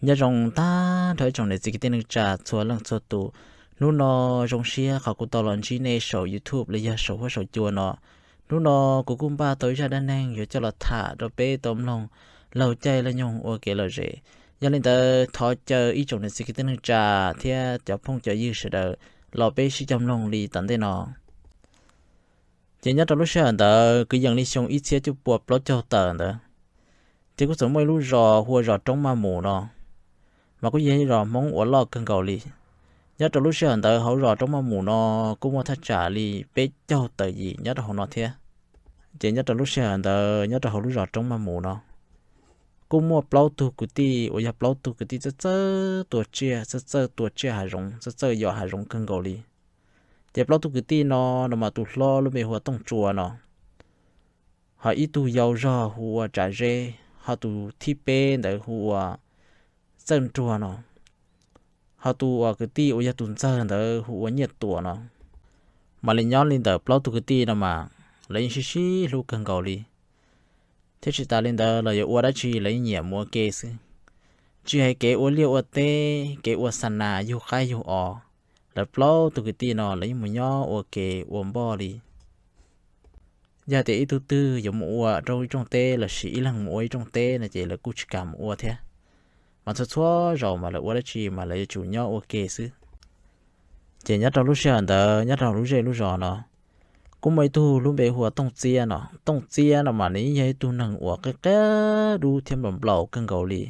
Nyob zoo tag nrho ib tsoom niam txiv kwv tij neej tsa txhua leej txhua tus. Hnub no zoo siab qhov kuv tau los ntsib nej saum YouTube los yog saum huab saum cua no. Hnub no kuv kuj npaj tau ib zaj dab neeg yuav coj los tham rau peb tau mloog laug caij laug nyoog ua kev lom zem. Yog li ntawd thov caw ib tsoom niam txiv kwv tij neej tsa thiab cov phooj cov ywg sawv daws los peb sib cog mloog li tom ntej no. Ces nyob rau lub sij hawm ntawd kwv yees li xyoo ib txhiab cuaj pua plaub caug tawm ntawd, ces kuj txawm muaj ib lub zos hu ua zos Roob Maj Mus no, mas kuj yog ib zos Hmoob uas loj kawg nkaus li. Nyob rau lub sij hawm ntawd hauv zos Roob Maj Mus no kuj muaj thaj tsam li peb caug tawm yim nyob rau hauv no thiab. Ces nyob rau lub sij hawm ntawd nyob rau hauv lub zos Roob Maj Mus no kuj muaj plaub tug kwv tij uas yog plaub tug kwv tij txawj txawj tua tsiaj, txawj txawj tua tsiaj hav zoov, txawj txawj yos hav zoov kawg nkaus li. Ces plaub tug kwv tij no, no mas tus hlob lub npe hu ua Tooj Tsua no, ho ib tug yau zog hu ua Tsav Zeb, ho tus thib peb ntawd hu ua Txawj Nruag no, ho tus uas kwv tij uas yog tus ntxawg ntawd hu ua Nyiaj Tuam no. Mam li nyob li ntawm plaub tug kwv tij no mas lawv yeej sib sib hlub kawg nkaus li, thiab tsis tas li ntawd los yuav ua dab tsi lawv yeej nyiam mus ua ke xwb. Tsis hais kev ua liaj ua teb, kev ua xa nas yug qaib yug os, lawv plaub tug kwv tij no lawv yeej mus nyob ua ke ua npoj li. Yog tias ib tug twg yuav mus ua rau ib rooj teb lossis ib leeg mus ua ib rooj teb no ces lawv kuj tsis kam mus ua thiab, mas txhua txhua zaus mas lawv ua dab tsi mas lawv yuav tsum nyob ua ke xwb. Ces nyob rau lub sij hawm ntawd nyob rau lub zej lub zos no kuj muaj ib tug lub npe hu ua Tooj Txiab no. Tooj Txiab no mas nws yeej yog ib tug neeg uas qia qia dub thiab nplaum nplaum kawg nkaus li.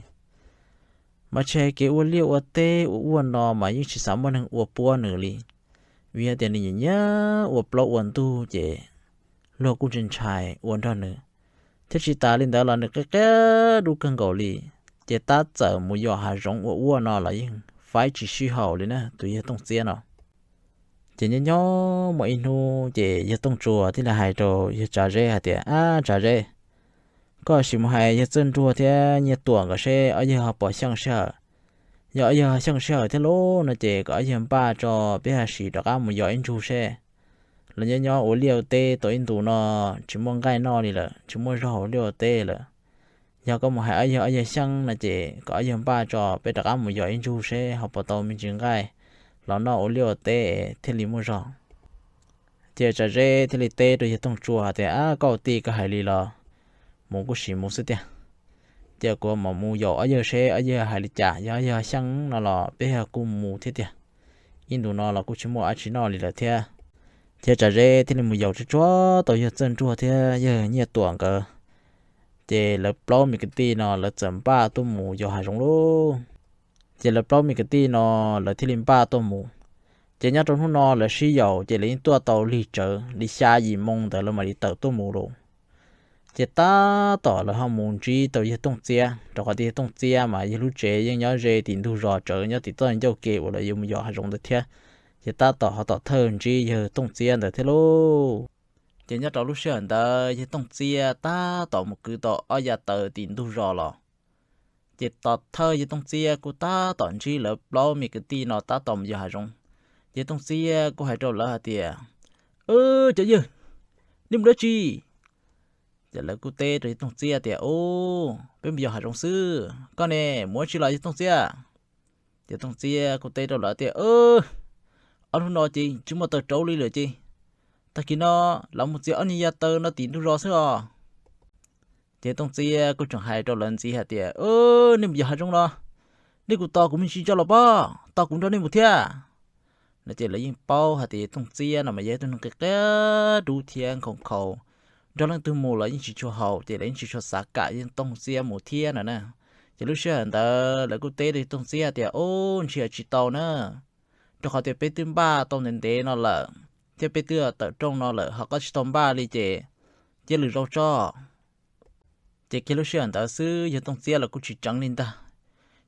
Mas tsis hais kev ua liaj ua teb ua ua no mas yeej tsis xav muaj neeg ua puab nws li, vim hais tias nws nyiam nyiam ua plaub ua ntug ces luag kuj ntshai ntshai ua nrog nws. Thiab tsis tas li ntawd los nws qia qia dub kawg nkaus li, ces tab txawm mus yos hav zoov ua ua no los yeej faib tsis sib haum li na tus yawg Tooj Txiab no. Ces nyob nyob muaj ib hnub ces yawg Tooj Tsua thiaj li hais rau yawg Tsav Zeb hais tias, Ab Tsav Zeb, koj sim mus hais yawg Txawj Nruag thiab Nyiaj Tuam nkawd seb ob yawg ho puas xyeej sij hawm. Yog ob yawg ho xyeej sij hawm thiab lauj no ces kom ob yawg npaj tso peb ho sim rov qab mus yos ib ntsug seb. Lawv nyob nyob ua liaj ua teb tau ib ntus no tsis muaj nqaij noj li lawm, tsis muaj zog ua liaj ua teb lawm. Yog koj mus hais ob yawg, ob yawg xyeej no ces kom ob yawg npaj tso peb rov qab mus yos ib ntsug seb ho puas tau me ntsis nqaij los noj ua liaj ua teb thiaj li muaj zog. Ces Tsav Zeb thiaj li teb rau yawg Tooj Tsua hais tias, Ab koj ua tij, koj hais li los mus kuj sim mus xwb tiag. Ces kuv mam mus yaum ob yawg seb ob yawg hais li cas, yog ob yawg xyeej no los peb yog kuj mus thiab tiag. Ib ntus no los kuj tsis muaj dab tsi noj li lawm thiab. Ces Tsav Zeb thiaj li mus yaum tsuag tsuag tau yawg Txawj Nruag thiab yawg Nyiaj Tuam nkawd. Ces lawv plaub me kwv tij no lawv txawm npaj tuaj mus yos hav zoov lauj. Ces lawv plaub me kwv tij no lawv thiaj li npaj tuaj mus. Ces nyob rau hnub no lawv sib yaum ces lawv yeej tuaj tau lig tsawv li xya yim moo ntawd lawv mam li tawm tuaj mus lauj. Ces tab tom lawv ho mus ntsib tau yawg Tooj Txiab, rau qhov tias yawg Tooj Txiab mas yawg lub tsev yeej nyob ze tim ntug zos tsawv nyob tim txoj ncauj ke uas lawv yuav mus yos hav zoov ntawd thiab. Ces tab tom ho tom thawj ntsib yawg Tooj Txiab ntawd thiab lauj. Ces nyob rau lub sij hawm ntawd yawg Tooj Txiab tab tom mus kwv tau ob yav taws tim ntug zos los. Ces tom thawj yawg Tooj Txiab kuj tab tom ntsib lawv plaub me kwv tij no tab tom mus yos hav zoov. Yawg Tooj Txiab kuj hais rau lawv hais tias, Cov yawg, nej mus dab tsi? Ces lawv kuj teb rau yawg Tooj Txiab tias, Ub, peb mus yos hav zoov xwb. Koj ne, mus dab tsi los yawg Tooj Txiab? Ces Tooj Txiab kuj teb rau lawv tias, Ob hnub no ces tsis muaj taws rauv li lawm ces tag kis no lawv mus txiav ob niag yav taws no tim ntug zos xwb os. Ces Tooj Txiab kuj tseem hais rau lawv ntxiv hais tias, Nej mus yos hav zoov los, nej kuj tos kuv me ntsis tso los pob, tos kuv nrog nej mus thiab. No ces lawv yeej paub hais tias Tooj Txiab no mas yog ib tug neeg qia qia dub thiab nkhaus nkhaus, nrog leej twg mus los yeej tsis tshua haum, ces lawv yeej tsis tshua xav kam yawg Tooj Txiab mus thiab no na. Ces lub sij hawm ntawd lawv kuj teb rau yawg Tooj Txiab tias, Ub, ntshe tsis tau na, rau qhov tias peb twb npaj tau ntev ntev no lawm, thiab peb twb tawm rooj no lawm, ho koj tsis tau npaj li ces cia lwm zaus tso. Ces kiag lub sij hawm ntawd xwb yawg Tooj Txiab los kuj tsis tseev li ntag.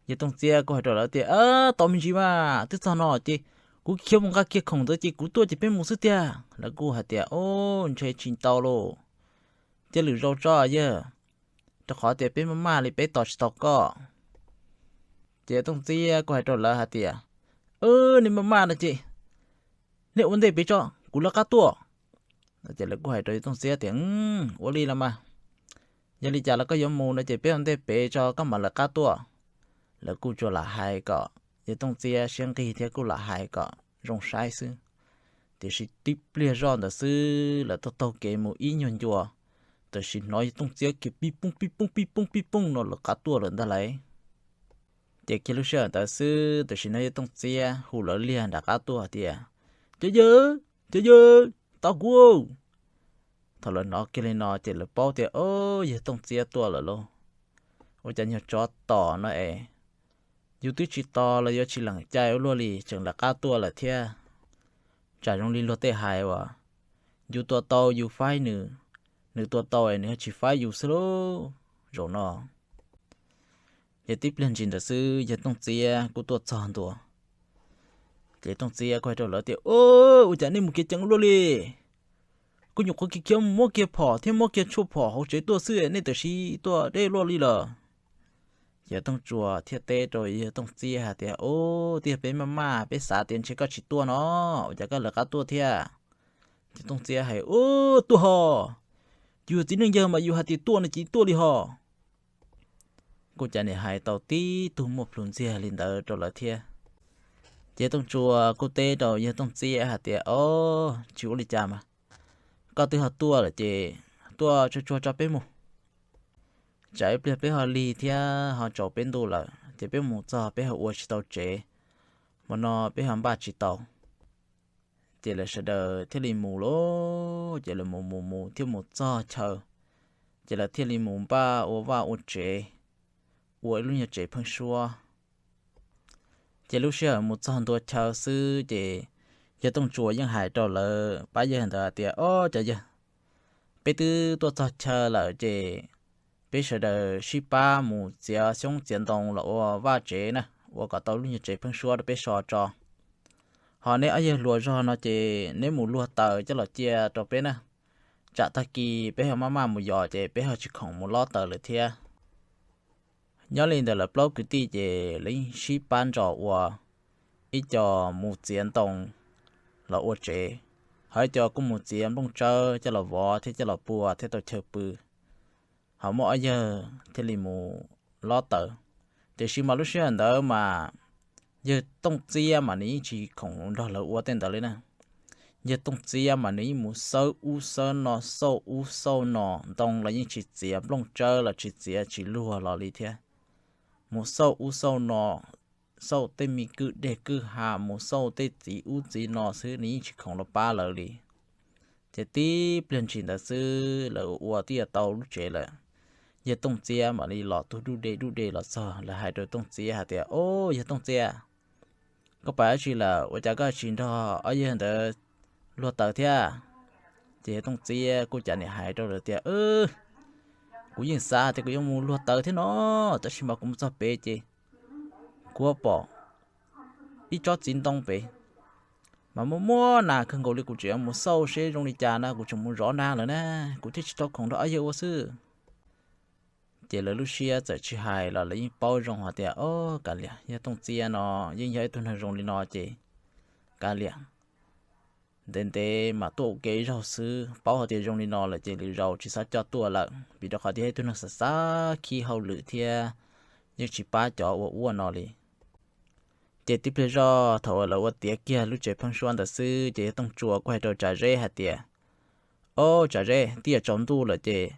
Yawg Tooj Txiab kuj hais rau lawv tias, Tos me ntsis mas, twb txog no ces kuv khiav mus nqa kiag khoom ntawd ces kuv tuaj ces peb mus xwb tiag. Lawv kuj hais tias, Ub, ntshe tsis tau lauj, cia lwm zaus tso yawg, rau qhov tias peb maj maj li peb tos tsis tau koj. Ces Tooj Txiab kuj hais rau lawv hais tias, Nej maj maj no ces nej ua ntej pem tso, kuv lawv qab tuaj. Ces lawv kuj hais rau yawg Tooj Txiab tias, Ua li los mas, yog li cas los koj yuav mus no ces peb ua ntej pem tso koj mam lawv qab tuaj. lawv kuj tsuas lam hais kom yawg Tooj Txiab siab nqig thiab kuj lam hais kom zoo saib xwb. Tiam sis tib pliag zoj ntawd xwb lawv taug taug kev mus ib nyuag ncua, tam sim hnov yawg Tooj Txiab kiag pib poob pib poob pib poob pib poob no lawv qab tuaj lawm ntag lauj. Ces kiag lub sij hawm ntawd xwb tam sim hnov yawg Tooj Txiab hu lawv liag nram qab tuaj hais tias, Cov yawg, cov yawg, tos kuv. Thaum lawv hnov kiag li no ces lawv paub tias, O, yawg Tooj Txiab tuaj lawm lauj. Ua cas nyuag tsov tom no es yus twb tsis tos los yuav tsis lees cai ua luaj li tseem lawv qab tuaj lawm thiab. Tsam zoo li luag tej hais uas, Yus tua tau yus faib nws, nws tua tau es nws ho tsis faib yus xwb lauj. Zaum no ces tib pliag ntsis ntawd xwb yawg Tooj Txiab kuj tuaj txog ntua. Ces Tooj Txiab kuj hais rau lawv tias, Ua cas nej mus kev ceev luaj li? Kuv nyuam qhuav kiag khiav mus muab kiag phom thiab muab kiag tshuaj phom hauv tsev tuaj xwb nej tam sim tuaj deb luaj li lawm. Ces Tooj Tsuas thiaj teb rau yawg Tooj Txiab hais tias, Ub, twb yog peb maj maj peb xav tias ntshe koj tsis tuaj no, ua cas koj lawv qab tuaj thiab? Ces Tooj Txiab hais, Ub, tuaj ho, yus txiv neej yawg mas yus hais tias tuaj no ces tuaj li ho. Kuj cas nim hais tau tib tug muaj plhus ntxiag li ntawd rau lawv thiab. Ces Tooj Tsuas kuj teb rau yawg Tooj Txiab hais tias, O, tsis ua li cas mas, koj twb ho tuaj lawm ces tuaj tsuag tsuag tso peb mus. Tsam ib pliag peb ho lig thiab ho tsaus peb ntuj lawm ces peb mus txog peb ho ua tsis tau tsev, hmo no peb ho npaj tsis tau. Ces lawv sawv daws thiaj li mus lauj, ces lawv mus mus mus thiaj mus txog chaw, ces lawv thiaj li mus npaj ua vaj ua tsev, ua ib lub nyuag tsev pheeb suab. Ces lub sij hawm mus txog ntua chaw xwb ces yawg Tooj Tsuas yeej hais rau lawv pab yawg ntawd hais tias, O, cov yawg, peb twb tuaj txog chaw lawm ces peb sawv daws sib pab mus txiav xyoob txiav ntoo los ua vaj tsev na, ua kom tau lub nyuag tsev pheeb suab rau peb so tso. Ho neb ob yawg hluas zog no ces neb mus luag taws coj los cia rau peb na, tsam tag kis peb ho maj maj mus yos ces peb ho tsis khoom mus lob taws lawm thiab. Nyob li ntawd lawv plaub kwv tij ces lawv yeej sib pab ntsos ua ib co mus txiav ntoo los ua tsev, ho ib co kuj mus txiav nplooj tsawb coj los vov thiab coj los pua thiab tau chaw pw. Ho muaj ob yawg thiaj li mus lob taws. Tiam sis mas lub sij hawm ntawd mas yawg Tooj Txiab mas nws yeej tsis khoom nrog lawv ua tej ntawd li na. Yawg Tooj Txiab mas nws yeej mus xawb ub xawb no, xauj ub xauj no, ntoo los yeej tsis txiav, nplooj tsawb los tsis txiav, tsis luag los li thiab. Mus xauj ub xauj no, xauj tej me kwj deg kwj ha, mus xauj tej txiv ub txiv no xwb, nws yeej tsis khoom los pab lawv li. Ces tib pliag ntsis ntawd xwb lawv ua ua twb yuav tau lub tsev lawm. Yawg Tooj Txiab mam li los tuag duj de duj de los txog, lawv hais rau Tooj Txiab hais tias, O, yawg Tooj Txiab, koj pais dab tsi lawm ua cas koj tsis nrog ob yawg ntawd luag taws thiab? Ces yawg Tooj Txiab kuj cas nim hais rau lawv tias, Kuv yeej xav tias kuv yuav mus luag taws thiab no, tab sis mas kuv mus txog pem ces kuv pom ib tsob txiv ntoo pem mas muaj muaj nas kawg nkaus li, kuv tseem yuav mus xauj seb zoo li cas na, kuv tseem mus zov nas lawm na, kuv thiaj tsis tau khoom nrog ob yawg ua xwb. Ces lawv lub siab txawm tsis hais los lawv yeej paub zoo hais tias, O, kav liam, yawg Tooj Txiab no yeej yog ib tug neeg zoo li no ces kav liam, ntev ntev mas tuaj ua ke zaug xwb, paub hais tias zoo li no lawm ces lwm zaus tsis xav coj tuaj lawm, vim rau qhov tias yog ib tug neeg xav xav khib hauj lwm thiab yeej tsis pab cov ua ua no li. Ces tib pliag zoj thaum uas lawv ua tiav kiag lub tsev pheeb suab ntawd xwb ces yawg Tooj Tsuas kuj hais rau Tsav Zeb hais tias, O, Tsav Zeb, twb yuav tsaus ntuj lawm ces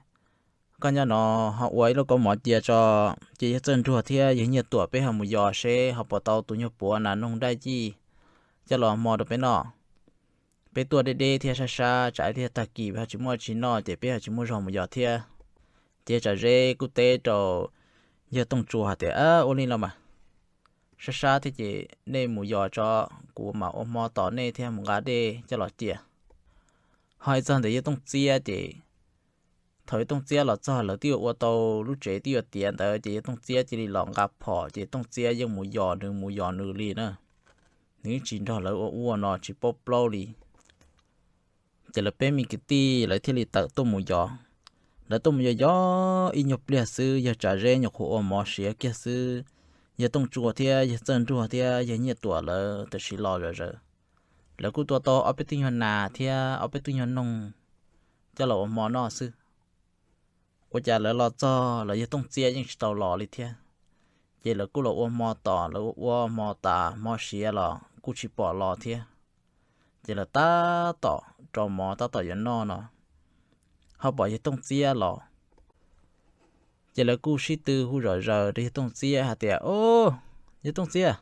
koj nyob no ho ua ib lub kaub mov cia tso, ces yawg Txawj Nruag thiab yawg Nyiaj Tuam peb ho mus yos seb ho puas tau tus nyuag puav nas noog daj yij coj los hmo rau peb noj. Peb tuaj deb deb thiab sab sab, tsam ib pliag tag kis peb ho tsis muaj tsis noj ces peb ho tsis muaj zog mus yos thiab. Ces Tsav Zeb kuj teb rau yawg Tooj Tsuas hais tias, Ua li los mas, sab sab thiab ces nej mus yos tso, kuv mam ua hmo tos nej thiab mus nqa dej coj los cia. Ho txog ntawm yawg Tooj Txiab ces thaum yawg Tooj Txiab los txog lawv twb yuav ua tau lub tsev twb yuav tiav ntawd ces yawg Tooj Txiab cia li los nqa phom ces Tooj Txiab yeej mus yos nws mus yos nws li na. Nws yeej tsis nrog lawv ua ua no tsis paub plaub li. Ces lawv peb me kwv tij lawv thiaj li tawm tuaj mus yos. Lawv tuaj mus yos yos ib nyuag pliag xwb yawg Tsav Zeb nyuam qhuav ua mov siav kiag xwb, yawg Tooj Tsuas thiab yawg Txawj Nruag thiab yawg Nyiaj Tuam lawv tam sim los zom zaws. Lawv kuj tua tau ob peb tug nyuag nas thiab ob peb tug nyuag noog coj los ua hmo noj xwb. Ua cas lawv los txog los yawg Tooj Txiab yeej tsis tau los li thiab. Ces lawv kuj los ua hmo tom, lawv ua hmo tas hmo siav los kuj tsis pom los thiab. Ces lawv tab tom rau mov tab tom yuav noj no, ho pom yawg Tooj Txiab los. Ces lawv kuj sib tw hu zom zaws rau yawg Tooj Txiab hais tias, Au, yawg Tooj Txiab,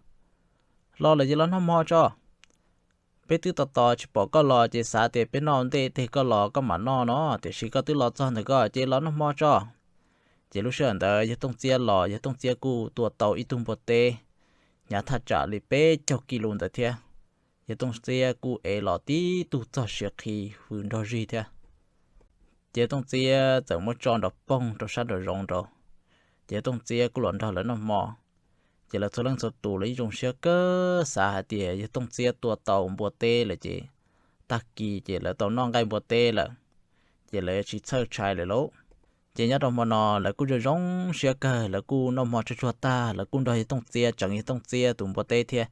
los lawm ces los noj hmo tso. Peb twb tos tos tsis pom koj los ces xav tias peb noj ntej teg koj los koj mam noj no, tiam sis koj twb los txog ntawm koj ces los noj hmo tso. Ces lub sij hawm ntawd yawg Tooj Txiab los, yawg Tooj Txiab kuj tua tau ib tug npua teb hnyav thaj tsam li peb caug kis lus ntawd thiab. Yawg Tooj Txiab kuj ev los tib tug txog siav qhi hws nrog zig thiab. Ces yawg Tooj Txiab txawm muab tso nrov poog rau sab nraum zoov nraud. Ces yawg Tooj Txiab kuj los nrog lawv noj hmo. Ces lawv txhua leej txhua tus los yeej zoo siab kawg, xav hais tias yawg Tooj Txiab tua tau npua teb lawm ces tag kis ces lawv tau noj nqaij npua teb lawm, ces lawv tsis txhawj tshais lawm lauj. Ces nyob rau hmo no lawv kuj zoo zoo siab kawg, lawv kuj noj hmo tsuag tsuag tag, lawv kuj nrog yawg Tooj Txiab tseev yawg Tooj Txiab tus npua teb thiab.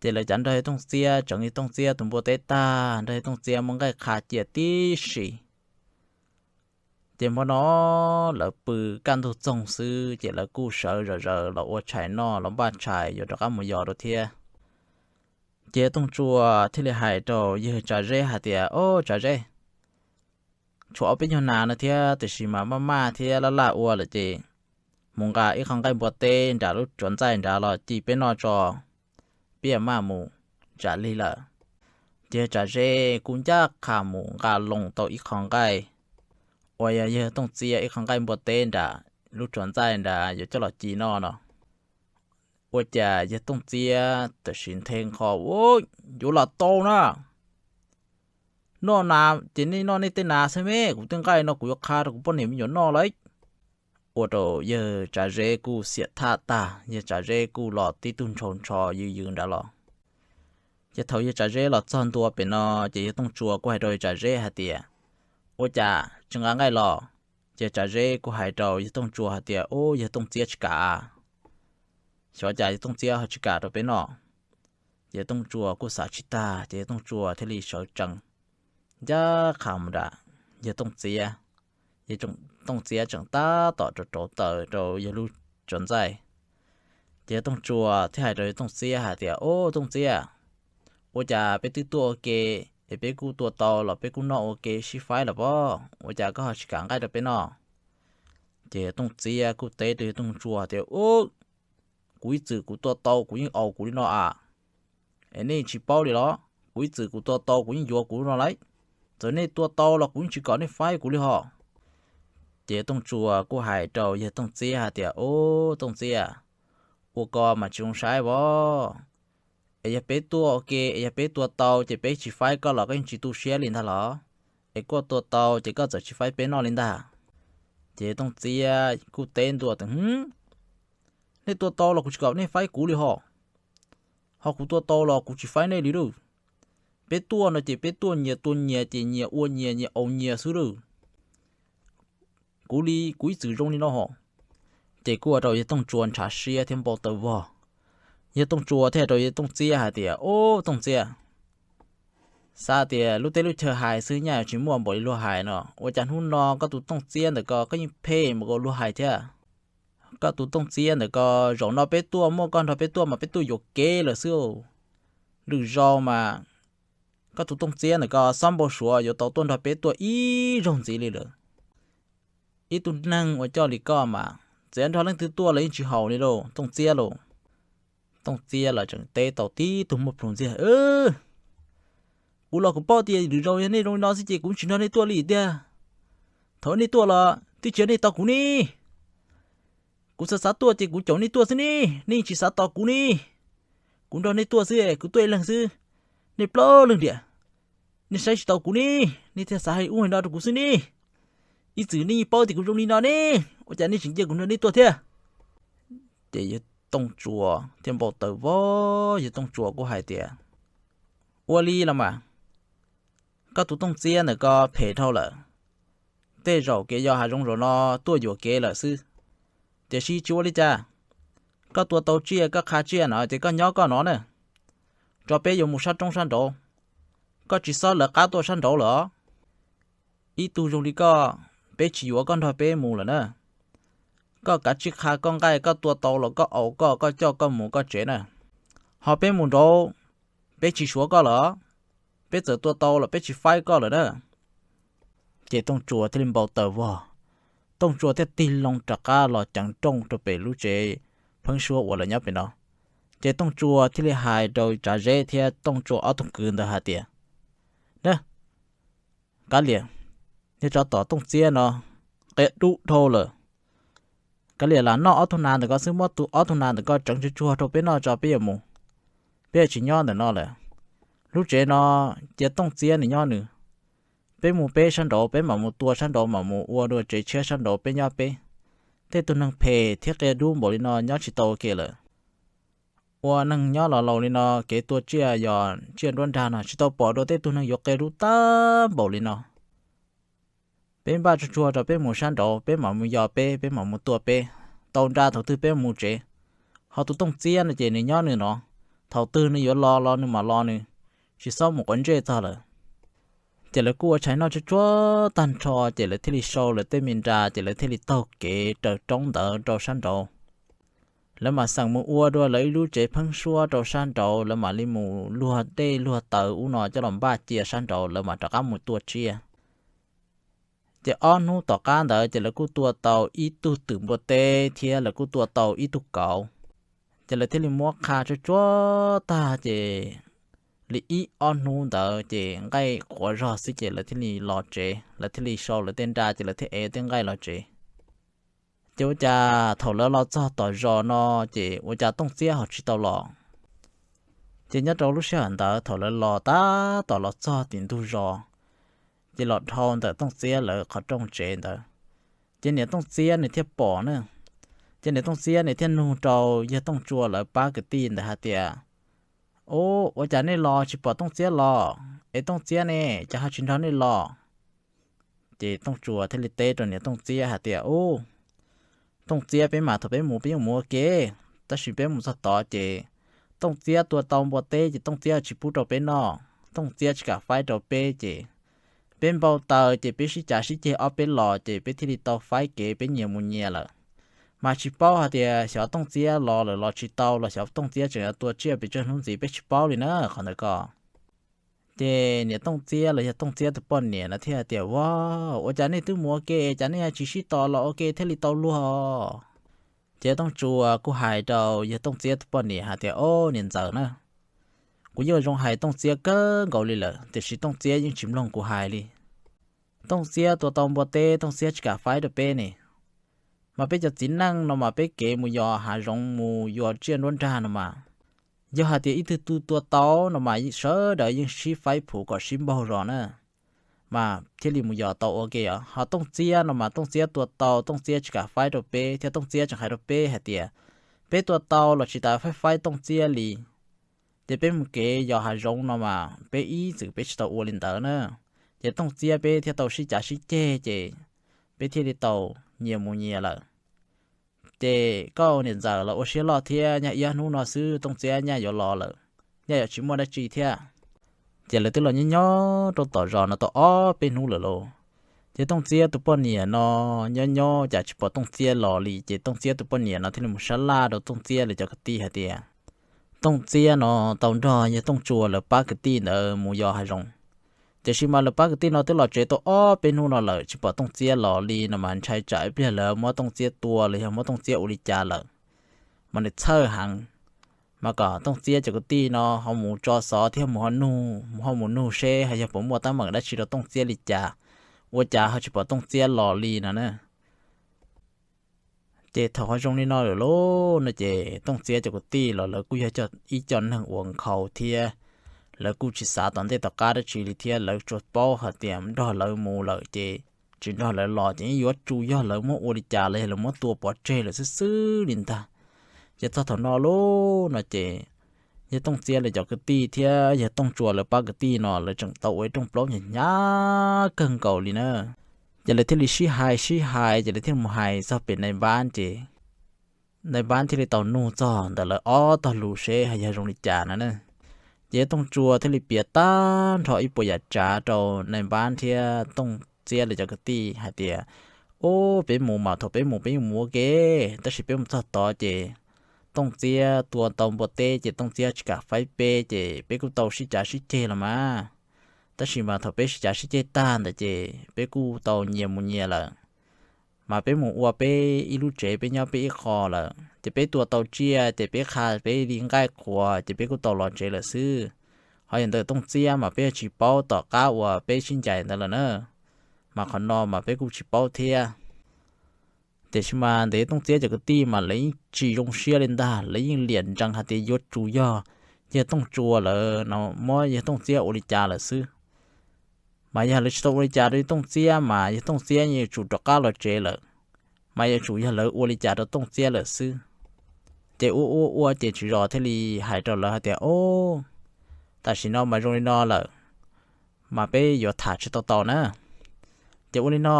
Ces lawv cav nrog yawg Tooj Txiab tseev yawg Tooj Txiab tus npua teb tag, nrog yawg Tooj Txiab muab nqaij qha cia tib si. Ces hmo no lawv pw kaj ntug txoog xwb ces lawv kuj sawv zom zaws los ua tshais noj los npaj tshais yuav rov qab mus yos rau thiab. Ces yawg Tooj Tsua thiaj li hais rau yawg Tsav Zeb hais tias, Au Tsav Zeb, tshuav ob peb nyuag nas no thiab tiam sis mas maj maj thiab laj laj ua lawm ces mus nqa ib qho nqaij npua teb nram lub tsuav ntxaij nrad los ci peb noj tso, peb maj mus tsam lig lawm. Ces yawg Tsav Zeb kuj ncaj qha mus nqa loo tau ib qho nqaij uas yog yawg Tooj Txiab ib qho nqaij npua teb nram lub tsuav ntxaij nrad yuav coj los ci noj no. Ua cas yawg Tooj Txiab tam sim nthe nqho, Ua, yuav los tau na, noj nas ces nej noj nej tej nas xwb me, kuv tej nqaij no kuv yuav qha rau kuv poj niam me nyuam noj lawm. Ua rau yawg Tsav Zeb kuj xiam thaj tag, yawg Tsav Zeb kuj los tib tug ntshaus ntsho yws yws nrad los. Ces thaum yawg Tsav Zeb los txog ntua pem no, ces yawg Tooj Tsua kuj hais rau yawg Tsav Zeb hais tias, Ua cas tsis nqa nqaij los? Ces Tsav Zeb kuj hais rau yawg Tooj Tsua hais tias, Au, yawg Tooj Txiab tsis kam. Xyov cas yawg Tooj Txiab ho tsis kam rau peb noj. Ces yawg Tooj Tsua kuj xav tsis tag, ces yawg Tooj Tsua thiaj li sawv tsees ncaj qha mus nram yawg Tooj Txiab. Yawg Tooj Txiab tseem tab tom rauv rauv taws rau yawg lub tsuav ntxaij. Ces yawg Tooj Tsua thiaj hais rau yawg Tooj Txiab hais tias, Au Tooj Txiab, ua cas peb twb tuaj ua ke es peb kuj tua tau los peb kuj noj ua ke sib faib los pob, ua cas koj ho tsis kam nqaij rau peb noj? Ces yawg Tooj Txiab kuj teb rau yawg Tooj Tsua tias, Au, kuv ib txwm kuv tua tau kuv yeej aus kuv li no a, es nej tsis paub li los? Kuv ib txwm kuv tua tau kuv yeej yuav kuv no lauj. Txawm nej tua tau los kuv yeej tsis kom nej faib kuv li hos. Ces yawg Tooj Tsua kuj hais rau yawg Tooj Txiab hais tias, Au Tooj Txiab, ua ko mas tsis zoo saib os. Es yog peb tuaj ua ke es yog peb tua tau ces peb tsis faib koj los koj yeej tsis tu siab li ntag los? Es koj tua tau ces koj txawm tsis faib peb noj li ntag. Ces yawg Tooj Txiab kuj teb ntua tias, Nej tua tau los kuv tsis kom nej faib kuv li hos, ho kuv tua tau los kuv tsis faib nej li lauj. Peb tuaj no ces peb tuaj nyias tua nyias ces nyias ua nyias nyias aus nyias xwb lauj. Kuv li kuv ib txwm zoo li no hos. Ces kuj ua rau yawg Tooj Tsua ntshav siab thiab npau taws vog. Yawg Tooj Tsua thiaj hais rau yawg Tooj Txiab hais tias, Au Tooj Txiab, xav tias lub teb lub chaw hais xwb nyaj tsis muaj npaum li luag hais no, ua cas hnub no koj tus Tooj Txiab ntawm ko koj yeej phem mus nkaus luag hais thiab. Koj tus Tooj Txiab ntawm ko, zaum no peb tuaj muaj koj nrog peb tuaj mas peb tuaj yuam kev lawm xwb. Lwm zaus mas koj tus Tooj Txiab ntawm ko xob npau suav yuav tau tuaj nrog peb tuaj ib zaug ntxiv li lawm. Ib tug neeg ua coj li koj mas txawm nrog leej twg tuaj los yeej tsis haum li lauj Tooj Txiab lauj. Tooj Txiab los tseem teb tau tib tug muaj plhus ntxiag, Kuv los kuv paub tias lwm zaus yog nej zoo li no xwb ces kuv tsis nrog nej tuaj li tiag. Thaum nej tuaj los twb tsis yog nej tos kuv ne. Kuv xav xav tuaj ces kuv caum nej tuaj xwb ne, nej tsis xav tos kuv ne. Kuv nrog nej tuaj xwb, kuv tuaj ib leeg xwb, nej plaub leeg tiag. Nej saib tsis taus kuv ne, nej thiaj xav hais ub hais no rau kuv xwb ne. Ib txwm nej yeej paub tias kuv zoo li no ne, ua cas nej tsis cia kuv nrog nej tuaj thiab? Ces yawg Tooj Tsua thiaj npau taws vog, yawg Tooj Tsua kuj hais tias, Ua li los mas, koj tus Tooj Txiab ntawm ko phem dhau lawm. Tej zaum kev yos hav zoov zaum no tuaj yuam kev lawm xwb. Tiam sis tsis ua li cas, koj tua tau tsiaj koj qha tsiaj no ces koj nyob koj no na, tso peb yuav mus sab roob sab nraud. Koj tsis xob lawv qab tuaj sab nraud lawm os. Ib tug zoo li koj, peb tsis yuav koj nrog peb mus lawm na. koj kav tsij qha koj nqaij, koj tua tau los koj aus koj, koj coj koj mus koj tsev na. Ho peb mus nraud, peb tsis suav koj lawm. Peb txawm tua tau los peb tsis faib koj lawm na. Ces Tooj Tsua thiaj li npau taws vog, Tooj Tsua thiaj tig loo rov qab los ceev rooj rau pem lub tsev pheeb suab uas lawv nyob pem no. Ces Tooj Tsua thiaj li hais rau Tsav Zeb thiab Tooj Tsua ob tug kwv ntawd hais tias, Kav liam, niag tsov tom Tooj Txiab no qia dub dhau lawm. Kav liam, lam noj ob tug nas ntawm ko xwb, muab ob tug nas ntawm ko tseev tsuag tsuag rau peb noj tso peb yuav mus. Peb yuav tsis nyob ntawm no lawm. Lub tsev no cia Tooj Txiab nws nyob nws. Peb mus peb sab nraud, peb mam mus tua sab nraud, mam mus ua dua tsev tshiab sab nraud peb nyob peb. Tej tug neeg phem thiab qia dub npaum li no nyob tsis tau ua ke lawm. Ua neeg nyob los laus li no, kev tua tsiaj yog tsiaj nruab nrag no tsis tau pom dua tej tug neeg yuav qia dub tag npaum li no. Peb npaj tsuag tsuag rau peb mus sab nraud, peb mam mus yos peb, peb mam mus tua peb. Tau nra thaum twg peb mus tsev. Ho tus Tooj Txiab no ces nws nyob nws no, thaum twg nws yuav los los nws mam los nws, tsis txhob mus quav ntsej txog lawm. Ces lawv kuj ua tshais noj tsuag tsuag tag nrho, ces lawv thiaj li sau lawv tej me nra, ces lawv thiaj li taug kev raws roob ntawd rau sab nraud. Lawv mam xeem mus ua dua lawv ib lub tsev pheeb suab rau sab nraud, lawv mam li mus luag dej luag taws ub no coj los npaj cia sab nraud, lawv mam rov qab mus tua tsiaj. Ces ob hnub tom qab ntawd ces lawv kuj tua tau ib tug twm npua teb thiab lawv kuj tua tau ib tug kauv. Ces lawv thiaj li muab qha tsuag tsuag tag, ces li ib ob hnub ntawd ces nqaij quav zog xwb ces lawv thiaj li los tsev, lawv thiaj li sau lawv tej nra ces lawv thiaj ev tej nqaij los tsev. Ces ua cas thaum lawv los txog tom zos no, ces ua cas Tooj Txiab ho tsis tau los. Ces nyob rau lub sij hawm ntawd thaum lawv los tab tom los txog tim ntug zos, ces los dhau ntawm Tooj Txiab lawv qhov rooj tsev ntawd, ces niam Tooj Txiab nws thiaj pom na. Ces niam Tooj Txiab nws thiaj nug rau yawg Tooj Tsua lawv pab kwv tij ntawd hais tias, Ub, ua cas nej los tsis pom Tooj Txiab los? Es Tooj Txiab ne, cas ho tsis nrog nej los? Ces Tooj Tsua thiaj li teb rau niam Tooj Txiab hais tias, Ub, Tooj Txiab peb mas thaum peb mus peb yeej mus ua ke, tab sis peb mus txog tod ces Tooj Txiab tua tau npua teb ces Tooj Txiab tsis pub rau peb noj, Tooj Txiab tsis kam faib rau peb ces peb npau taws ces peb sib cav sib ceg ob peb los ces peb thiaj li tau faib kev peb nyias mus nyias lawm. Mas tsis paub hais tias xyov Tooj Txiab los lawm los tsis tau los xyov Tooj Txiab tseem yuav tua tsiaj pes tsawg hnub ntxiv peb tsis paub li na qhov ntawd ko. Ces niam Tooj Txiab los yog Tooj Txiab tus poj niam no thiaj tias, Ua, ua cas nej twb mus ua ke, cas nej tsis sib tos los ua ke thiaj li tau luag? Ces Tooj Tsua kuj hais rau yawg Tooj Txiab tus poj niam hais tias, Ob, niam ntxawm na, kuv yeej zoo hais Tooj Txiab kawg nkaus li lawm, tiam sis Tooj Txiab yeej tsis mloog kuv hais li. Tooj Txiab tua tau npua teb, Tooj Txiab tsis kam faib rau peb ne. Mas peb cov txiv neej no mas peb kev mus yos hav zoov mus yos tsiaj nruab nrag no mas, yog hais tias ib tug tub tua tau no mas sawv daws yeej sib faib phuv kom sib npaug zos na. Mas thiaj li mus yos tau ua ke os. Ho Tooj Txiab no mas Tooj Txiab tua tau, Tooj Txiab tsis kam faib rau peb thiab Tooj Txiab tseem hais rau peb hais tias, peb tua tau los tsis tas faib faib Tooj Txiab li. Ces peb mus kev yos hav zoov no mas peb ib txwm peb tsis tau ua li ntawd na. Ces Tooj Txiab peb thiaj tau sib cav sib ceg ces peb thiaj li tau nyias mus nyias lawm. Ces koj niam ntxawm los ua siab loj thiab, nyaj ib ob hnub no xwb Tooj Txiab nyaj yuav los lawm, nyaj yuav tsis muaj dab tsi thiab. Ces lawv twb los nyob nyob rau tom zos no tau ob peb hnub lawm lauj. Ces Tooj Txiab tus poj niam no nyob nyob cas tsis pom Tooj Txiab los li, ces Tooj Txiab tus poj niam no thiaj li mus sab laj rau Tooj Txiab lawv cov kwv tij hais tias, Tooj Txiab no tau nrog yawg Tooj Tsua lawv pab kwv tij ntawd mus yos hav zoov. Tiam sis mas lawv pab kwv tij no twb los tsev tau ob peb hnub no lawm tsis pom Tooj Txiab los li no mas ntshai tsam ib pliag lawv muab Tooj Txiab tua los yog muab Tooj Txiab ua li cas lawm. Mas nws txhawj heev, mas kom Tooj Txiab cov kwv tij no ho mus tso xov thiab mus ho nug, mus ho mus nug seb ho yog puas muaj teeb meem dab tsi rau Tooj Txiab li cas, ua cas ho tsis pom Tooj Txiab los li no na. Ces thaum ho zoo li no lawm lauj no ces Tooj Txiab cov kwv tij los lawv kuj yog ib co neeg uas nkhaus thiab, lawv kuj tsis xav tom ntej tom qab dab tsi li thiab, lawv tsuas paub hais tias nrog lawv mus lawm ces tsis nrog lawv los ces yeej yuav tsum yog lawv muab ua li cas los yog lawv muab tua pov tseg lawm xwb xwb li ntag. Ces txog thaum no lauj no ces yawg Tooj Txiab lawv cov kwv tij thiab yawg Tooj Tsua lawv pab kwv tij no lawv tseem tau ua ib rooj plaub hnyav hnyav kawg nkaus li na. Ces lawv thiaj li sib hais sib hais ces lawv thiaj li mus hais txog pem nais npab ces nais npab thiaj li tau nug txog ntawm lawv ob tog lus seb ho yog zoo li cas no na. Ces yawg Tooj Tsua thiaj li piav tag nrho ib puas yam tsav rau nais npab thiab Tooj Txiab lawv cov kwv tij hais tias, Ob, peb mus mas thaum peb mus peb yeej mus ua ke, tab sis peb mus txog tod ces Tooj Txiab tua tau npua teb ces Tooj Txiab tsis kam faib peb ces peb kuj tau sib cav sib ceg los mas. Tab sis mas thaum peb sib cav sib ceg tag ntawd ces peb kuj tau nyias mus nyias lawm. Mas peb mus ua peb ib lub tsev, peb nyob peb ib qho lawm ces peb tua tau tsiaj ces peb qha peb li nqaij qhuav ces peb kuj tau los tsev lawm xwb. Ho yog ntawm Tooj Txiab mas peb tsis paub tom qab uas peb sib ncaim ntawd lawm na. Mas qhov no mas peb kuj tsis paub thiab. Tiam sis mas ntawm Tooj Txiab cov kwv tij mas lawv yeej tsis zoo siab li ntag, lawv yeej liam ntsees hais tias yuav tsum yog yawg Tooj Tsua lawv no muab yawg Tooj Txiab ua li cas lawm xwb. Mas yog lawv tsis tau ua li cas rau yawg Tooj Txiab mas yawg Tooj Txiab yuav tsum rov qab los tsev lawm, mas yuav tsum yog lawv ua li cas rau Tooj Txiab lawm xwb. Ces ua ua ua ces tswv zos thiaj li hais rau lawv hais tias, Ob, tam sim no mas zoo li no lawm, mas peb yuav tham tsis tau tau na. Ces ua li no,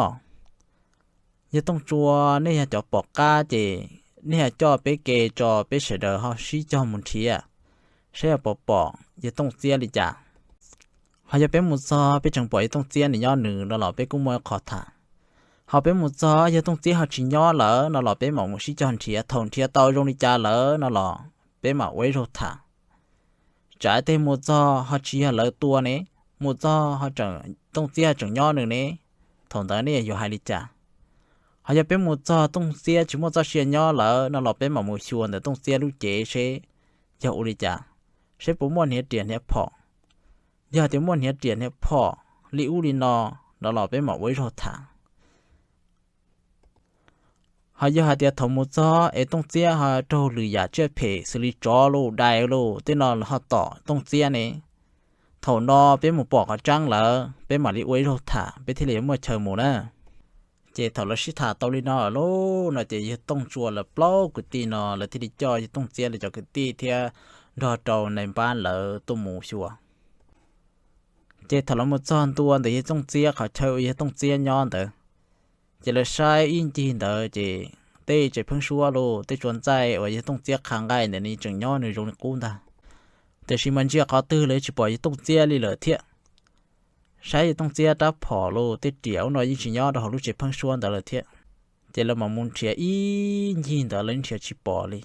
yawg Tooj Tsua, nej yog cov pom qab ces nej yog coj peb ke tso peb sawv daws ho sib cog mus nrhiav saib yog puas pom yawg Tooj Txiab li cas. Ho yog peb mus txog peb tseem pom yawg Tooj Txiab nws nyob nws no los peb kuj muaj qhov tham. Ho peb mus txog yawg Tooj Txiab ho tsis nyob lawm no los peb mam mus sib cog nrhiav, thaum nrhiav tau zoo li cas lawm no los peb mam ua ib zaug tham. Tsam tej mus txog ho tsis yog lawv tua ne, mus txog Tooj Txiab tseem nyob nws ne, thaum ntawd nej yuav hais li cas? Ho yog peb mus txog Tooj Txiab tsis muaj txoj sia nyob lawm no los peb mam mus xyuas ntawm Tooj Txiab lub cev seb yog ua li cas, seb puas muaj hniav riam hniav phom. Yog tias muaj hniav riam hniav phom li ub li no, no los peb mam ua ib zaug tham. Ho yog hais tias thaum mus txog es Tooj Txiab ho raug lwm yam tsiaj phem xws li tsov los dais los tej no ho tom Tooj Txiab ne, thaum no peb mus pom qhov tseeb lawm peb mam li ua ib zaug tham peb thiaj li muaj chaw mus na. Ces thaum lawv sib tham tau li no lawm no ces yawg Tooj Tsua lawv plaub kwv tij no lawv thiaj li coj yawg Tooj Txiab lawv cov kwv tij thiab nrog rau nais npab lawv tuaj mus xyuas. Ces thaum lawv mus txog ntua ntawm yawg Tooj Txiab qhov chaw uas yawg Tooj Txiab nyob ntawd, ces lawv saib ib ncig ntawd ces tej tsev pheeb suab los tej tsua ntxaij uas yawg Tooj Txiab qha nqaij ntawd nws tseem nyob nws zoo li qub ntag. Tiam sis mas ntsia qhov twg los tsis pom yawg Tooj Txiab li lawm thiab. Saib yawg Tooj Txiab rab phom los tej riam ub no yeej tsis nyob rau hauv lub tsev pheeb suab ntawd lawm thiab. Ces lawv mam mus nrhiav ib ncig ntawd lawv nrhiav tsis pom li.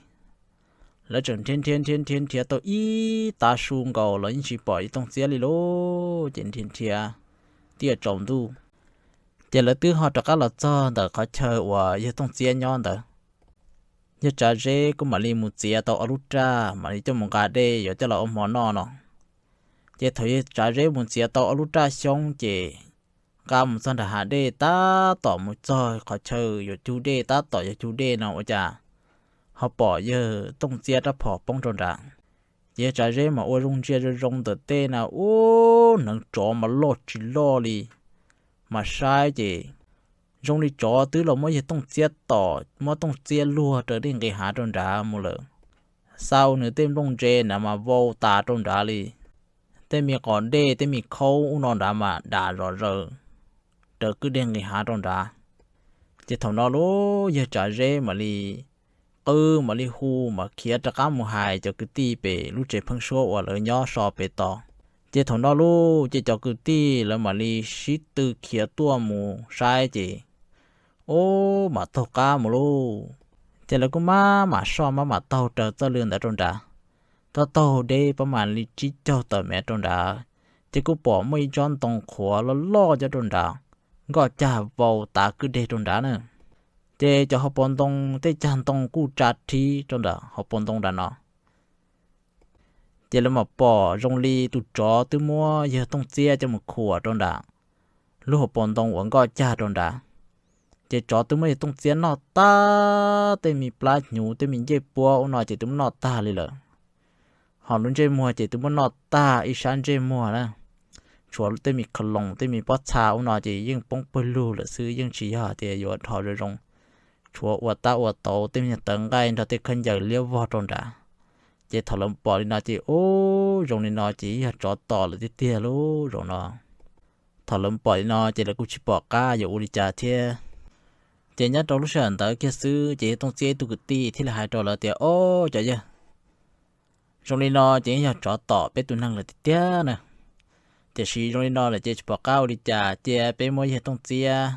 Lawv tseem nrhiav nrhiav nrhiav nrhiav nrhiav tau ib tav su nkaus los yeej tsis pom yawg Tooj Txiab li lauj. Ces nrhiav nrhiav tiaj tsaus ntuj, ces lawv twb ho rov qab los txog ntawm qhov chaw uas yawg Tooj Txiab nyob ntawd. Yawg Tsav Zeb kuj mam li mus txiav tau ob lub raj mam li coj mus nqa dej yuav coj los ua hmo noj no. Ces thaum yawg Tsav Zeb mus txiav tau ob lub raj xyoob ces nqa mus txog nram hav dej, tab tom mus txog qhov chaw yuav cug dej, tab tom yuav cug dej no ua cas ho pom yawg Tooj Txiab rab phom poob rau nrad. Ces yawg Tsav Zeb mas ua zoo ntsia zoo zoo ntawm tej na, ub, hneev tsov mas loj tsis loj li, mas saib ces zoo li tsov twb los muab yawg Tooj Txiab tom, muab Tooj Txiab luag raws dej nqis hav rau nrad mus lawm. Xa ua nws tej nplooj ntse na mas vau tas rau nrad li. Tej me qos dej tej me khaub ub no nrad mas dam zom zaws raws kwj dej nqis hav rau nrad. Ces thaum no lauj, yawg Tsav Zeb mam li qw mam li hu mas khiav rov qab mus hais cov kwv tij pem lub tsev pheeb suab uas lawv nyob so pem tod. Ces thaum no lauj, ces cov kwv tij lawv mam li sib tw khiav tuaj mus saib ces, ub, mam taug qab mus lauj. Ces lawv kuj maj mam soj maj mam taug raws txoj lw ntawd rau nrad. Taug taug deb pab mam li tsib caug tawm mev rau nrad, ces kuj pom muaj ib tsob ntoo qhuav loj loj nyob rau nrad, nkoj cag vau tav kwj deg rau nrad na. Ces cov hauv paus ntoo tej cag ntoo kuj tsa rhib rau ntawm hauv paus ntoo nrad no. Ces lawv mam pom zoo li tus tsov twb muab yawg Tooj Txiab coj mus khuam rau nram lub hauv paus ntoo uas nkoj cag rau nrad. Ces tsov twb muab yawg Tooj Txiab noj tag, tej me plab hnyuv tej me ncej puab ub no ces twb muab noj tag li lawm. Ho lub ntsej muag ces twb muab noj tag ib sab ntsej muag na, tshuav tej me kha loos tej me pob txha ub no ces yeej poob pawg lug lawm xwb, yeej tsis yog tias yuav dhos zoo zoo. Tshuav ua tab ua tauv tej me nyuag tawv nqaij nrog tej khaub ncaws liab vog rau nrad. Ces thaum lawv pom li no ces, ub, zoo li no ces yog tsov tom lawm tiag tiag lauj zaum no. Thaum lawv pom li no ces lawv kuj tsis pom qab yuav ua li cas thiab. Ces nyob rau lub sij hawm ntawd kiag xwb ces yawg Tooj Txiab ib tug kwv tij thiaj li hais rau lawv tias, ob, cov yawg, zoo li no ces yog tsov tom peb tus neeg lawm tiag tiag na. Tiam sis zoo li no lawm ces tsis pom qab ua li cas, cia peb muab yawg Tooj Txiab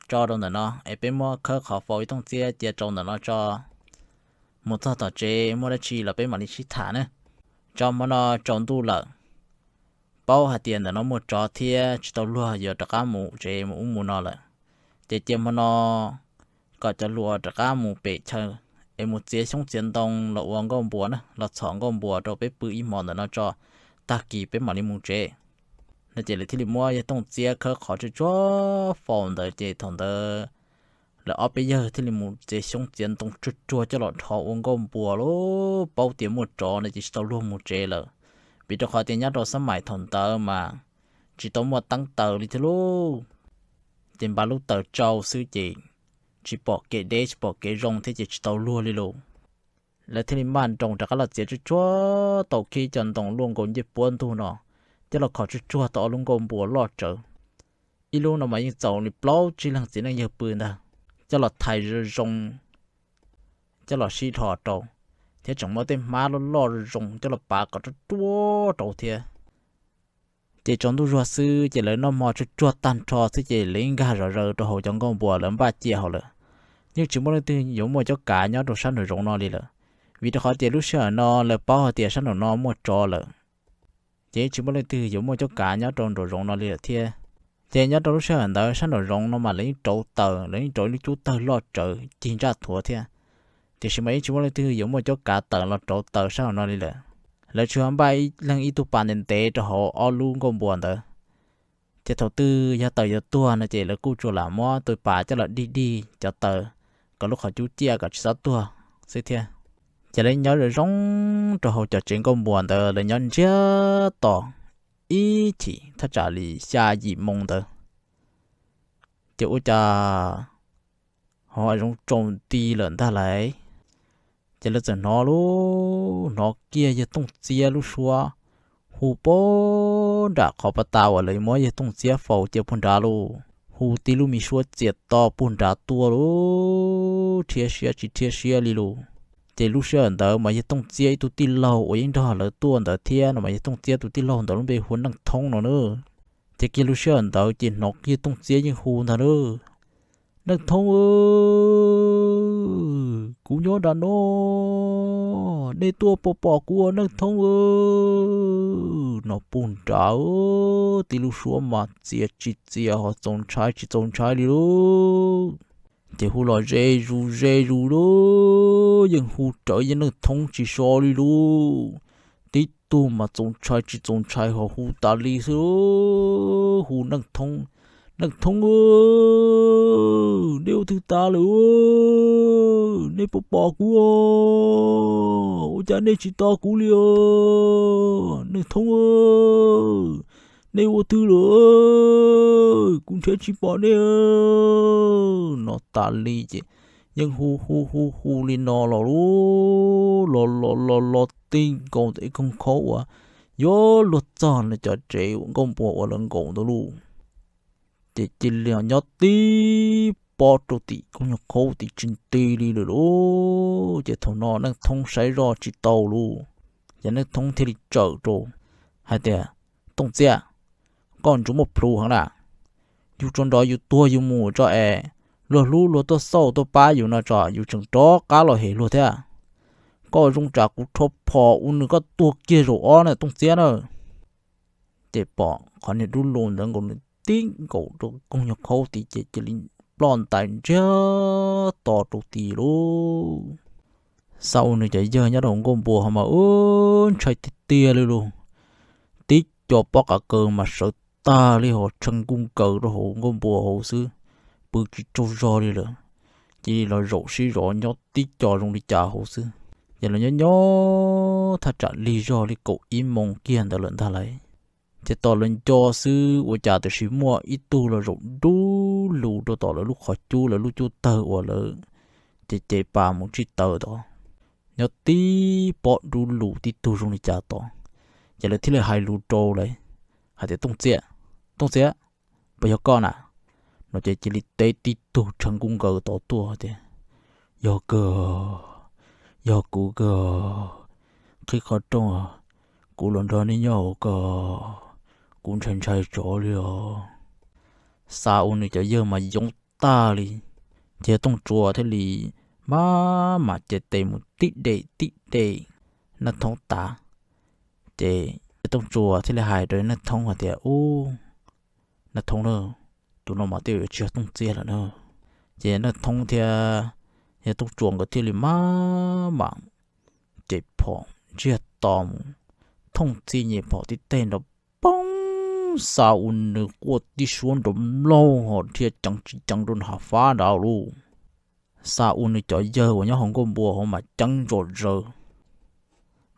tso rau ntawm no es peb muab khawb qhov faus ib tooj txiab cia rau ntawm no tso. Mus txog tom tsev muaj dab tsi los peb mam li sib tham ne. Tso hmo no tsaus ntuj lawm, paub hais tias ntawm no muaj tsov thiab tsis tau luag yuav rov qab mus tsev mus ub mus no lawm, ces cia hmo no kom cov hluas rov qab mus pem chaw es mus txiav xyoob txiav ntoo los ua nkauj npua na, los txhom nkauj npua rau peb pw ib hmo ntawm no tso, tag kis peb mam li mus tsev. No ces lawv thiaj li muab yawg tooj txiab khawb qhov tsuj tsuag faus ntawd ces thaum ntawd lawv ob peb yawg thiaj li mus txiav xyoob txiav ntoo tsuag tsuag coj los dhos ua nkauj npua lauj. Paub tias muaj tsov no ces tsis tau luag mus tsev lawm, vim rau qhov tias nyob rau xab maim thaum ntawd mas tsis tau muaj teeb taws li thiab lauj. Ces npaj lub taws tsau xwb ces tsis pom kev deb tsis pom kev zoo thiab ces tsis tau luag li lauj. Lawv thiaj li maj nroos rov qab los txiav tsuj tsuag tau kiag cov ntoo luaj nkaus ncej puab ntug no, coj los khov tsuj tsuag tau ob lub nkauj npua loj tsawv. Ib lub no mas yeej txaus li plaub tsib leeg txiv neej yawg pw ntag, coj los thais zoo zoo, coj los sib dhos rau, thiab tseem muab tej hmab loj loj zoo zoo coj los pav kom ruaj ruaj rau thiab. Ces tsaus ntuj zuag xwb ces lawv noj hmo tsuj tsuag tag nrho xwb ces lawv ib nkag zom zaws rau hauv cov nkauj npua lawv npaj cia hauv lawm. Yeej tsis muaj leej twg yuav muaj cuab kav nyob rau sab nraum zoov no li lawm, vim rau qhov tias lub sij hawm no lawv paub hais tias sab nraum no muaj tsov lawm, ces yeej tsis muaj leej twg yuav muaj cuab kav nyob rau nraum zoov no li lawm thiab. Ces nyob rau lub sij hawm ntawd sab nraum zoov no mas lawv yeej rauv taws, lawv yeej rauv ib lub cub tawg loj tsawv cig ntsaj thuav thiab, tiam sis mas yeej tsis muaj leej twg yuav muaj cuab kav tawm los rauv taws sab hauv no li lawm. Lawv tsuas npaj leej ib tug pas ntev ntev rau hauv ob lub nkauj npua ntawd. Ces thaum twg yog taws yuav tuag no ces lawv kuj tsuas lam muab tus pas coj los dig dig cov taws kom lub qhov cub ciaj kom tsis txhob tuag xwb thiab. Ces lawv nyob zoo zoo rau hauv cov tsev nkauj npua ntawd, lawv nyob ntsiag to ib chim thaj tsam li xya yim moo ntawd, ces ua cas ho zoov tsaus nti lawm ntag lauj. Ces lawv txawm hnov lub, hnov kiag yawg Tooj Txiab lub suab hu puag nram qhov pas tas uas lawv muab yawg Tooj Txiab faus cia puag nrad lauj, hu tib lub me suab txias to puag nrad tuaj lauj, rhiab siab tsis rhiab siab li lauj. Ces lub sij hawm ntawd mas yawg Tooj Txiab ib tug tij laug uas yeej nrog lawv tuaj ntawd thiab no mas yawg Tooj Txiab tus tij laug ntawd lub npe hu Neej Thoob no na. Ces kiag lub sij hawm ntawd ces hnov kiag Tooj Txiab yeej hu ntag lauj, Neej Thoob, kuv nyob nram no, nej tuaj puas pom kuv, Neej Thoob no puag nrad. Tib lub suab mas txias tsis txias ho txaus ntshai tsis txaus ntshai li lauj. Ces hu los ze zus ze zus lauj, yeej hu rawv yawg Neej Thoob tsis so li lauj. Tib tug mas txaus ntshai tsis txaus ntshai ho hu tas li xwb, hu Neej Thoob, Neej Thoob, nej ua twg tas lawm? Nej puas pom kuv? Ua cas nej tsis tos kuv li? Neej Thoob, nej ua twg lawm? Kuv nrhiav tsis pom nej no tas li ces yeej hu hu hu hu li no los lauj, los los los los ti nkaus ntawm ib koog khaub uas yuav luag txog no cov tsev nkauj npua uas lawv nkaum ntawd lauj. Ces cia li nyob tib pob rau tim koog nyuag khaub tim tsis nti li lawm lauj. Ces thaum no Neej Thoob saib zoj tsis tau lauj, ces Neej Thoob thiaj li tsawm rau hais tias, Tooj Txiab, koj ntsuas muaj plhus heev na. Yus tso nrov yus tuag yus mus tso es luag hlub luag tuaj xauj tuaj pab yus no tso yus tseem rov qab los hem luag thiab. Koj zoo tsam kuv rho phom ua nws koj tuag kiag zaum ob na Tooj Txiab na. Ces pom qhov niag dub lus ntawd nkaus nws tib nkaus rau koog nyuag khaub tid ces cia li ploj ntais ntsiag to rau tid lauj. Xa ua nws cov yawg nyob rau hauv nkauj npua ho mas ub ntshai tiag tiag li lauj. Tib co pob qav kaws mas sawv tag li ho tshee nkuj nkaws rau hauv nkauj npua hauv xwb, pw tsis tsaug zog li lawm. Cia li los zaum sib zov nyob tib co zoo li cas hauv xwb. Ces los nyob nyob thaj tsam lig zog li kaum ib moos kiag ntawd lawm ntag lauj. Ces tos lawv nco xwb ua cas tam sim muaj ib tug los zaum dub lus rau tom lawv lub qhov cub, lawv lub cub tawg uas lawv cev cev pas mus tsib taws tod, nyob tib pob dub lus tib tug zoo li cas tod. Ces lawv thiaj li hais lus rau lawv hais tias, Tooj Txiab, Tooj Txiab, puas yog koj na? No ces cia li teb tib tug tshee nkuj nkaws tod tuaj tias, Yog kawg, yog kuv kawg. Qhib qhov rooj, kuv los nrog nej nyob hauv ko, kuv ntshai ntshai tsov li os. Xa ua nws cov yawg mas yoov tag li. Ces Tooj Tsua thiaj li maj mam cev tes mus tib dej tib dej Naj Thoob tas. Ces Tooj Tsua thiaj li hais rau Naj Thoob hais tias, Ub, Naj Thoob na, tus no mas twb yuav tsis yog Tooj Txiab lawm na. Ces Naj Thoob thiab yawg Tooj Tsua nkawd thiaj li maj mam ces phom ntsiag to mus, thooj txij nyem phom tib teg nrov poob, xa ua nws quaj tib suab nrov mlaug ho dhia ceev tsis ceev rau nws hav fab nrad lauj. Xa ua nws cov yawg uas nyob hauv nkuaj npua hauv mas ceeb zom zaws,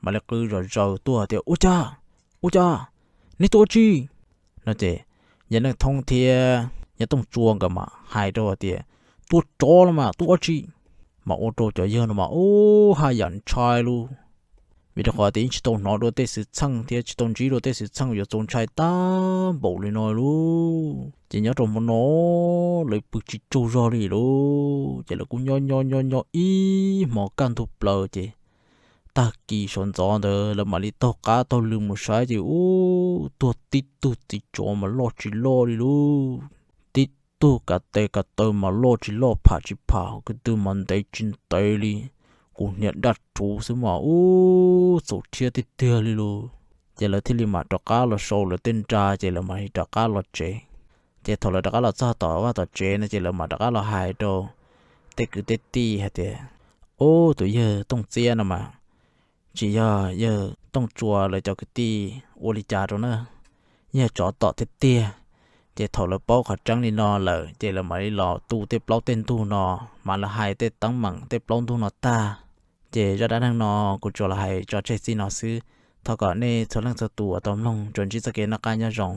mam li qw zom zaws tuaj tias, Ua cas, ua cas, neb tuaj ua tsi? No ces yawg Naj Thoob thiab yawg Tooj Tsua nkawd mam hais rau tias, Tua tsov los mas tua ua tsi? Mas ua rau cov yawg no mas ub haj yam ntshai lauj. Vim rau qhov tias yeej tsis tau hnov dua tej xwm txheej thiab tsis tau ntsib dua tej xwm txheej yuav txaus ntshai tag npaum li no lauj. Ces nyob rau hmo no lawv pw tsis tsaug zog li lauj. Ces lawv kuj nyob nyob nyob nyob ib hmos kaj ntug plaws ces tag kis sawv ntxov ntawd lawv mam li taug qab taug lw mus saib ces ub, tuag tib tug txiv tsov mas loj tsis loj li lauj. Tib tug kav tes kav taw mas loj tsis loj pham tsis pham, kwv tw mas ntev tsis ntev li, kuv hniav daj rhuv xwb mas ub, txaus rhiab tiag tiag li lauj. Ces lawv thiaj li mam rov qab los sau lawv tej nra ces lawv mam li rov qab los tsev. Ces thaum lawv rov qab los txog tom vaj tom tsev no ces lawv mam rov qab los hais rau tej kwv tej tij hais tias, Ub, tus yawg Tooj Txiab no mas tsis yog yawg Tooj Tsua lawv cov kwv tij ua li cas rau na, yog tsov tom tiag tiag. Ces thaum lawv paub qhov tseeb li no lawm ces lawv mam li los tu tej plaub tej ntug no, mas lawv hais tej teeb meem tej plaub ntug no tag. Ces zaj dab neeg no kuv tsuas los hais tso tseg txij no xwb. Thov kom nej txhua leej txhua tus uas tau mloog tsuas ntsib txoj kev noj qab nyob zoo.